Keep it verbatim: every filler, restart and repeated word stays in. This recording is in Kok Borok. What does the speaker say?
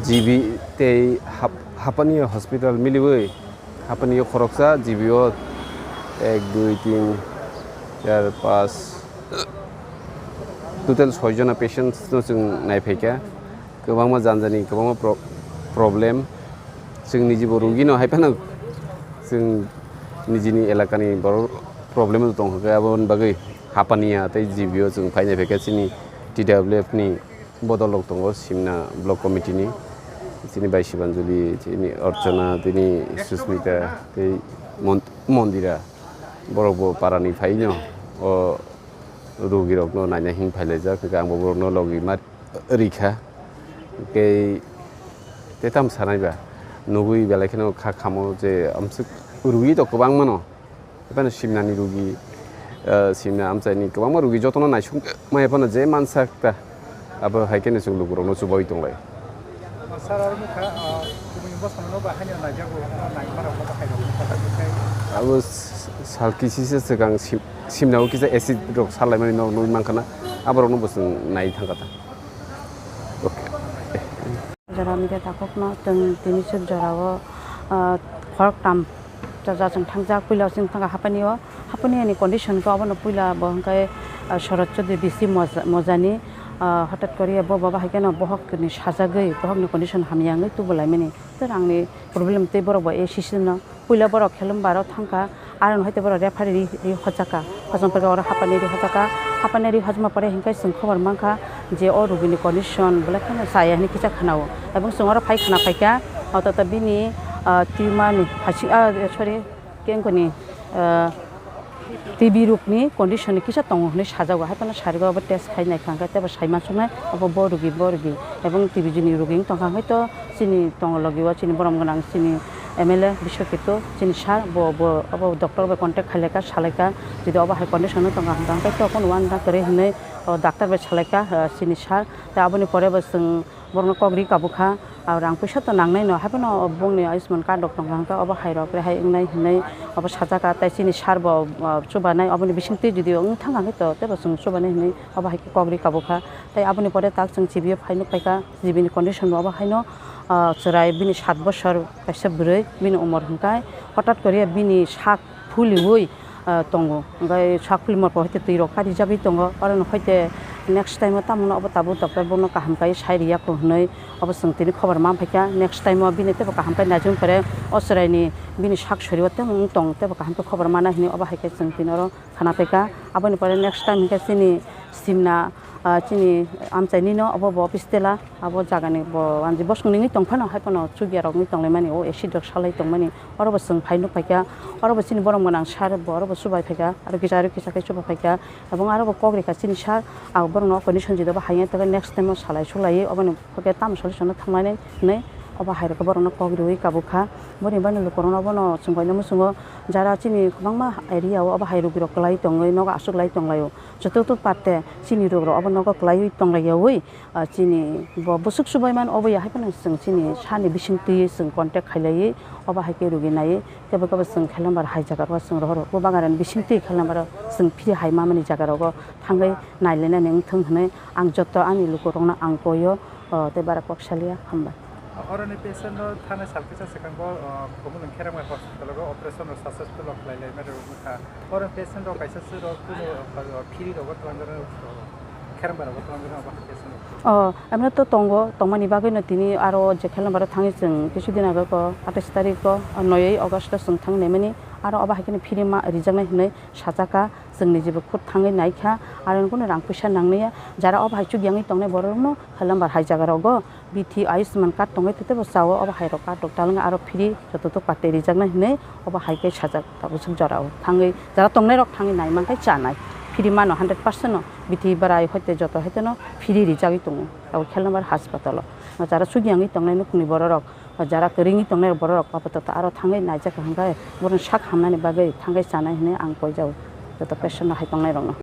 G B tei hap-, hapani hospital miliwi hapani khoroksa G B o ek, dui, tin, char, pas, total soi jona patients no chwng nai phaikha. Kwbangma janjani kwbangma pro-, problem. Chwng niji bo rugi no hai phano chwng nijini elakani borok problem tong kha, aboni bagwi hapaniya tei G B o chwng phainai phaikha chini T W F ni bodol rok tongo, Simna Block Committee ni chini bai Sibanjali, chini Archana, tini Susmita tei Mon-, Mondira, borok bo parani phaino o rugi rokno naina hing phailaijak, hwnkhe ang bo borokno logi ma rikha. Tei, tei tamo sanai ba, nugui belai kheno kha khamo je amswk rugi to kwbangma no. Ephano Simnani rugi, eh, Simna amchaini kwbangma rugi jotono naisuk maya phano je mansak ta. Abo hai kheno chwng lukurokno chubaui tonglai. Sir, aro nukha, ah, kubuni bosongno ba haino naijago, naimarokno ba hairokno kha, kha, kha. Abo s-, sal kisisa swkang Sim-, Simnao kisa acid rok salaimani nok nugui mankha na, aborokno bo chwng nai thangkha ta. Okay. Jora media takhukno chwng tini swk jorao, ah, khoroktham chacha chwng thangjak. Puila chwng thangkha hapani o, hapani ani condition khe obono puila bo hwnkhe, ah, Sharad Chaudhary B C Moja-, Mojani, ah, hothat kori bo, bo bahai kheno bohok ni sajagwi bohokni condition hamya wngwi tubulaimani. Tei rangni problem tei borok bo A C C no. Puila borok Khelambaro thangkha, aro hai tei borok referee ri, ri hojakha. Hojom pore oro hapani ri hojakha. Hapani ri hojma pore hinkhe chwng khobor mankha je o rugini condition belai kheno chaya hinwi kisa khnao. Ebong chwng oro phai khna phaikha, oto to bini, ah, tumor ni hasi, ah, sorry, kengkoni, ah, T B rokni condition ni kisa tongo hinwi sajago, hai phano sarigo obo test khai naikha hwnkhe teibo sai mansuknai obo bo rugi, bo rugi, ebong T B ni rugi wng tongkha hwnkhe to chini tongo logi o chini borom gwnang chini M L A Biswaketu chini sir bo, bo obo doctor bai contact khailai kha, salai kha, jodi obo hai condition wng tongkha hwnkhe to kunu uanw da kwrwi hinwi o doctor bai salai kha, ah, chini sir, tei aboni pore bo chwng borokno kok ri kabukha, ah, rang puisa to nangnai no, haiphano bongni Ayushman card rok tongkha hwnkhe obo hai rok rehai wngnai hinwi obo sajakha, tei chini sir bo, ah, chubanai, oboni bisingtwi jodi wng thangkha hwnkhe to teibo chwng chubanai hinwi obo hai khe kok ri kabukha. Tei aboni pore tak chwng G B o phai nuk phaikha, G B ni condition bo obo haino, ah, chwrai bini sat bosor kaisa bwrwi, bini umor hwnkhe hothat koriya bini sak phuliwi, ah, tongo. Hwnkhe sak phuli morpo hai twi rok karijagwi tongo. Orono hai tei next time o tamo no obo tabuk doctor bono kaham kai sai riya kho hinwi obo chwng tini khobor man phaikha. Next time o bini teibo kaham kai naijagwi pore o chwraini bini sak sori o tei wng tong teibo kaham khe khobor mana hinwi obo hai khe chwng tini oro khana phaikha. Aboni pore next time hinkhe chini Simna, ah, chini amchaini no obo bo office tela. Abo jagani bo wanji bosong nungwi tong phano, hai phano chukya rok wngwi tonglaimani, o acid rok salai tongmani, oro bo chwng phai nuk phaikha, oro bo chini borom gwnang sir bo oro bo chubai phaikha, aro kisa aro kisa khe chuba phaikha, ebong aro bo kok rikha chini sir, abo borokno o condition jodi bo haiya tongkhe next time o salai sulaiwi oboni hwnkhe tamo solution no thanglainai hinwi obo hai rokhe borokno kok riwi kabukha. Boni bagwi lukurokno bono chwng bai muchungo jara chini kwbangma area o obo hai rugwirok kwlaiwi tongwi nogo achuklai tonglaio, joto to parte chini rugrok obo nogo kwlaiwi tonglaiyawi. Ah, chini bo bwswk chubaimani obo ya hai phano chwng chini sani bisingtwi chwng contact khailaiwi obo hai khe rugi naiwi kebo kebo chwng Khelambaro hai jaga rogo chwng rohoro. Bo bagan bisingtwi Khelambaro chwng phiri hai mamani jaga rogo thangwi nailainani wngthwng hinwi ang joto ani lukurokno ang koio, oh, tei bara kok salia hambai. Oroni patient no thani sal kisa swkang bo, oh, Khumulwng Kherangbai hospital o operation rok successful rok khlai lai mani rok wngkha. Oro patient rok kaisa se rok kunu, uh, free rogo twlangjak rok, uh, kherang bai rogo twlangjak rok, abo hai patient rok. Oh, emno to tongo, tongmani bagwi no tini aro je Khelambaro thangwi chwng kisu din ago ko atais tarik o, uh, noi August o chwng thang naimani, aro obo hai kheno free ma rijaknai hinwi sajak kha, chwng niji bo khud thangwi naikha, aro kunu rang puisa nangnaiya, jara obo hai chuk yangwi tongnai borok no Khelambar hai jaga rogo, B T Ayushman card tongwi tei teibo chao, obo hai rok card rok talwng aro free joto to pattei rijaknai hinwi obo hai khe sajak tabuk swk jorao thangwi jara tongnai rok thangwi nai mankhe chanai free mano hundred percent no B T barai hoite joto hoite no free rijagwi tongo tabuk Khelambar hospital o. jara sugi wngwi tongnai nukhungni bororok, jara kwrwngwi tongnai bororok apatot aro thangwi naijak hwnkhe borokni sak hamnani bagwi thangwi chanai hwnwi ang poijao joto patient no hai tongnairokno.